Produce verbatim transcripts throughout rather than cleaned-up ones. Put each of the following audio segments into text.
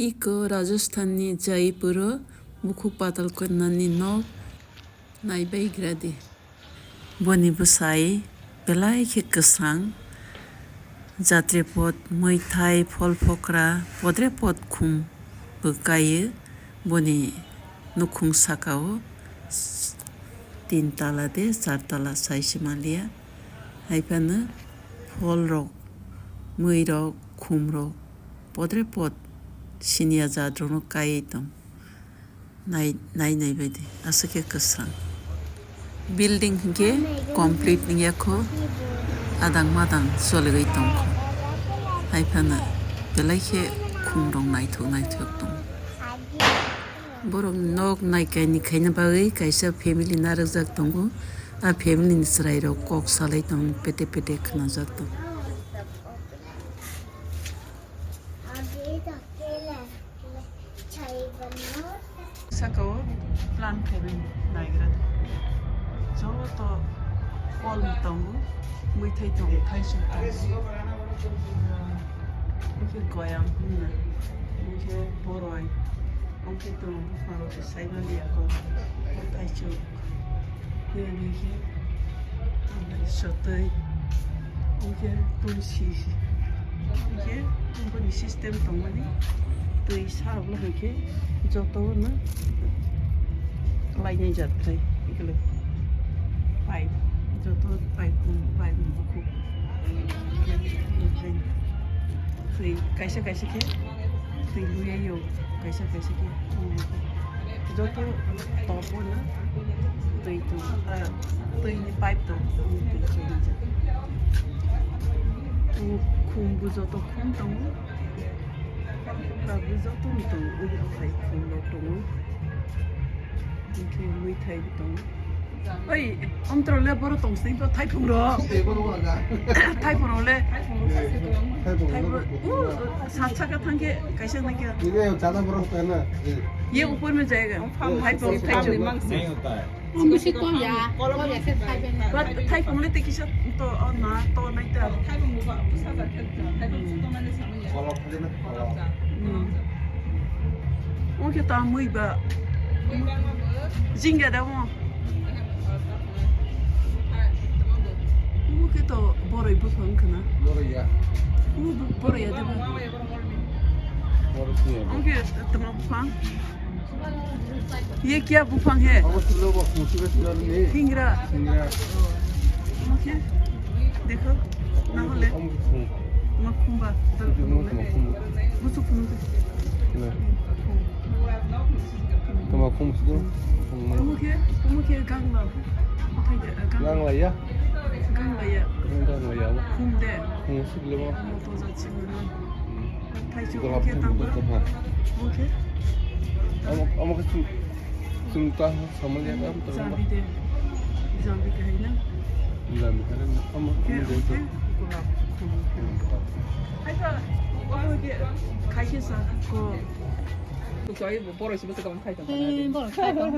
Iko Rajasthan ni Jaipur o bukhuk patal konna ni nok naibai gra di. Boni bwsai belai khe kwsang, jatrepot, mwithai, phol phokra, podrepot khum bw kaiyo. Boni nukhung saka o tin tala de char tala sai se manliya. Haiphano phol rok, mwi rok, khum rok, podrepot siniya jat rok no kaiwi tong. Nai, nai, nai bai di, aswk khe kwsang. Building hinkhe complete wngya kho, adang madang choliwi tong kho. Haiphano belai khe khum rok naithok naithok tong. Borok nok nai kaini khaina bagwi kaisa family narwkjak tongo. A family ni chwrai rok kok salai tong, pete pete khwnajak tong. Saka o plan khaibani naigra. Joto phol tongo, mwithai tongo, thaisuk tongo. Hwnkhe goyam hwnna, hwnkhe boroi, hwnkhe tongo buphang rok se saimaliya kok, thaisuk. Hwnkhe sotwi, hwnkhe tulsi, hwnkhe boni system tongmani twi sarokno hwnkhe jotono lainai jat khai, ekle pipe, joto pipe, pipe bukhuk. Twi kaisa kaisa khe twi luya yo, kaisa kaisa khe joto top o no twi tong, ah, twi ni pipe tong, twi tong. Khum bo joto khum tongo, khum bo joto no tongo, ui aphai khum rok tongo, hwnkhe mwithai bo tongo. Oi, omtro le boro tong sini to thaiphung ro. Tei boro wala. Thaiphung ro le. Thaiphung ro. Thaiphung ro. U, sat saka thangke kaisa na kya? Ini yang chana boro kana. Ye upor mein jayega. Thaiphung, thaiphung. Nahi hota hai. Kami si kom ya. Kom ya se thaiphung. But thaiphung le te kisa to, oh, na to nai ta. Thaiphung busa ja khe. Thaiphung busa to mane samya. Kolok khali na kolok. Hmm. Omo khe ta mui ba. Jingga da mo. Omo khe to boroi buphang khna. Boroi ya. Omo bo-, boroi ya da ba. Boroi siya. Omo khe tama buphang. Ye kya buphang hai? Abo silo ba khum silo silo ni. Thingra. Thingra. Omo khe. Dekho, na hole. Tama khum. Tama khum ba, dal khum. Tama khum. Busu khum. Na. Tama khum silo. Omo khe, omo khe gangla. Omo khe gangla. Gangla ya? Gangla ya. Gangla ya. Khum de. Khum silo ba. Omo to ja chibuna. Hmm. Thaichuk. Golap omo khe khum tangba. Omo khe. Omo, omo khe chum. Chwng ta samaliya kam to. Jambi de. Jambi kahai na. Jambi kahai na. Ama, ama de to. Golap. Hai to, omo khe khai khe sa ko. Borok se bwswk khai tong. Eh, borok khai tong.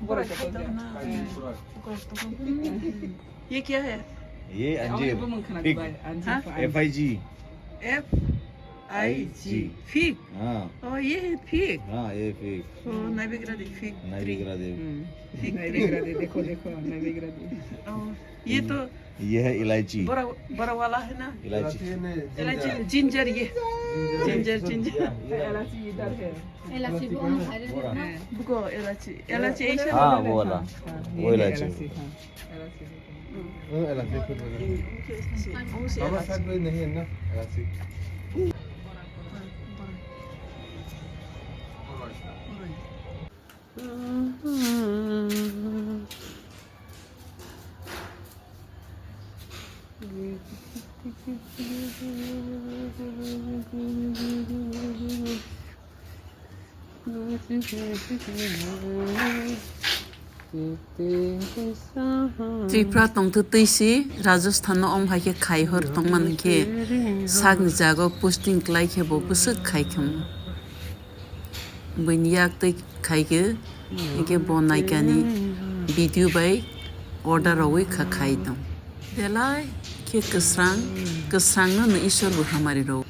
Borok khai tong. Ye kya hai? Ye anjir. Fig. Ha? F I G. F I G. Fig. हाँ। Oh, ये है fig। हाँ, ये fig। Oh, naibegra de fig tree। Naibegra de। Hmm। Fig tree। Naibegra de, देखो, देखो, naibegra de। Oh, ये तो ये है इलायची। बड़ा, बड़ा वाला है ना? इलायची। इलायची, ginger ये। Ginger, ginger। इलायची इधर है। इलायची वो हम खा रहे थे ना। बुको इलायची, इलायची ऐसा हाँ, वाला। वो वाला। हाँ, वो ये इलायची। इलायची, हाँ। हमारा साथ में नहीं है ना, ऐसी। Tripura tongtwtwi si Rajasthan no om hai khe khai hor tongmani khe sakni jaga o posting klai khe bo bwswk khai khe. Buini yak twi khai khe, hinkhe bo naikani video bai order rogwi kha khai tong. Belai khe kwsrang, kwsrang no no Isor bo hamari rw.